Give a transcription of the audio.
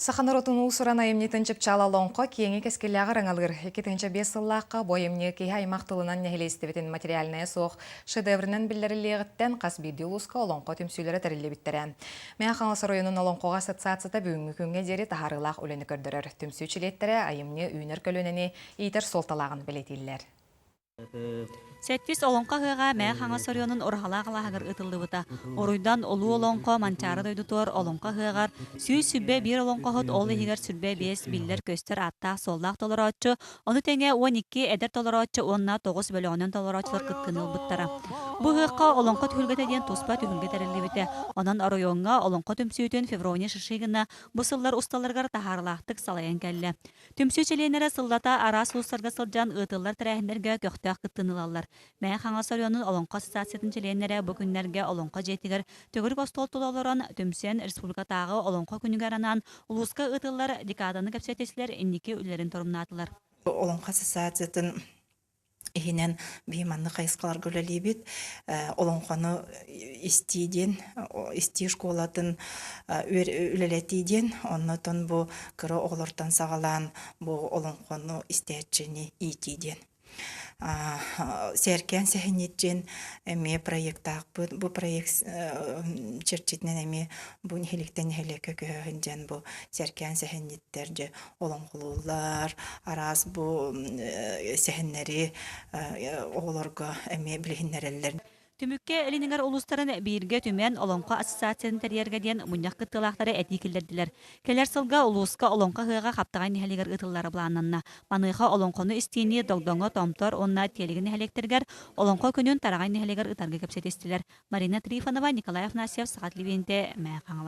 Саха норуотун уус-уран айымньытын чыпчаала олоҥхо киэҥи кэскиллээҕи ырыҥалыыр. 2005 сыллаахха бу айымньы киһи аймах тылынан нэһилиэстибэтин материальнайа суох шедевринэн биллэриллиэҕиттэн хас биирдии улууска олоҥхо түмсүүлэрэ тэриллибиттэрэ. Мэҥэ Хаҥалас оройуонун олоҥхоҕо ассоциацията бүгүҥҥү күҥҥэ диэри таһаарыылаах үлэни көрдөрөр. Түмсүү чилиэттэрэ айымньы үүнэр көлүөнэни иитэр суолталааҕын бэлиэтииллэр. Сэттис Олоҥхо ыһыаҕа Мэҥэ Хаҥалас оройуонун Ураһалаах алааһыгар ыытыллыбыта. Уруйдан Улуу Олоҥхо Манчаары дойдутугар Олоҥхо ыһыаҕар 121 олоҥхоһут, ол иһигэр 25 биллэр-көстөр ааттаах-суоллаах толорооччу, ону тэҥэ 12 эдэр толорооччу уонна 9 бөлөҕүнэн толорооччулар кыттыыны ылбыттара. Бу ыһыахха Олоҥхо түһүлгэтэ диэн туспа түһүлгэ тэриллибитэ. Онон оройуоҥҥа Олоҥхо түмсүүтүн Феврония Шишигина бу сыллар усталарыгар таһаарыылаахтык салайан кэллэ. Түмсүү чилиэннэрэ сыллата араас улуустарга сылдьан ыытыллар тэрээһиннэргэ көхтөөх кыттыыны ылаллар. Мэҥэ Хаҥалас оройуонун Олоҥхо ассоциациятын чилиэннэрэ бу күннэргэ Олоҥхо дьиэтигэр төгүрүк остуол тула олорон, түмсэн республикатааҕы Олоҥхо күнүгэр анаан улууска ыытыллар декаданы кэпсэтистилэр, инники үлэлэрин торумнаатылар. Олоҥхо ассоциациятын иһинэн биһи маннык хайысхаларга үлэлиибит. Олоҥхону истии диэн, истии школатын үлэлэтии диэн, оннотон бу кыра оҕолортон саҕалаан бу олоҥхону истээччини иитии диэн. Сээркээн сэһэнньит диэн эмиэ проектаахпыт. Бу проект чэрчитинэн эмиэ бу нэһиликтэн нэһилиэккэ көһөһүн диэн бу сэркээн сэһэнньиттэр дьэ олоҥхолууллар, араас бу сэһэннэри оҕолорго эмиэ билиһиннэрэллэр. Түмүккэ Илин эҥэр улуустарын бииргэ түмэн Олоҥхо ассоциациятын тэрийэргэ диэн мунньах кыттыылаахтара этии киллэрдилэр. Кэлэр сылга улууска Олоҥхо ыһыаҕа Хаптаҕай нэһилиэгэр ыытыллара былааннанна. Маныаха олоҥхону истиини Догдоҥо, Томтор уонна Тиэлиги нэһилиэктэригэр Олоҥхо күнүн Тараҕай нэһилиэгэр ыытарга кэпсэтистилэр. Марина Трифонова, Николай Афанасьев, Саха телевидениетэ, Мэҥэ Хаҥалас.